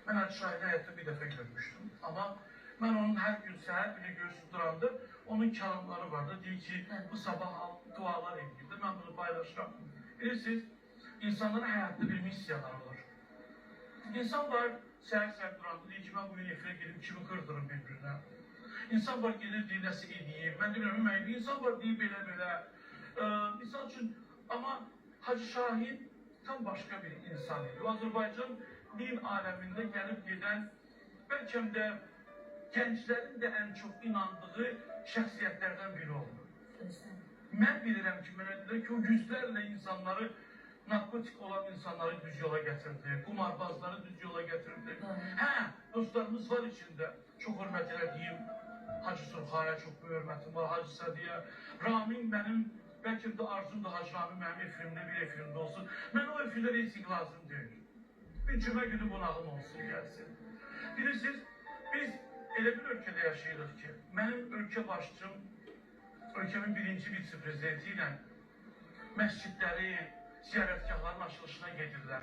Mən Hacı Şahini həyatda bir dəfə görmüşdüm. Amma mən onun hər gün səhər bile görürsün duranda onun kəlamları vardı. Deyir ki, bu sabah dualar edirdi. Mən bunu paylaşıram. Bilirsiniz, insanların həyatda bir missiyaları olur. İnsan var, səhər-səhər duranda deyir ki, mən bugün efirə gedim, kimi qırdırım bir-birinə. İnsan var gedir, deyir, nəsə edeyim. Mən demirəm, mən insan var, deyir, belə-belə. Misal üçün, amma Hacı Şahin tam başqa bir insan idi. O Azərbaycan din aləmində gəlib gedən, bəlkə də gənclərin də ən çox inandığı şəxsiyyətlərdən biri oldu. Mən bilirəm ki, mənə dedilər ki, o yüzlərlə insanları, narkotik olan insanları düz yola gətirdi, qumarbazları düz yola gətirdi. Hə, dostlarımız var içində. Çox hörmət elədiyim Hacı Surxaya çox böyük hörmətim var, Hacı Sadiyə. Ramin mənim, bəlkə də arzumdur Hacı Ramin mənim efirimdə, bir efirimdə olsun. Mən o efirdə reyting lazım deyil. Bir cümə günü qonağım olsun, gəlsin. Bilirsiniz, biz elə bir ölkədə yaşayırıq ki, mənim ölkə başçım, ölkəmin birinci vitse-prezidenti ilə məscidləri, ziyarətgahların açılışına gedirlər.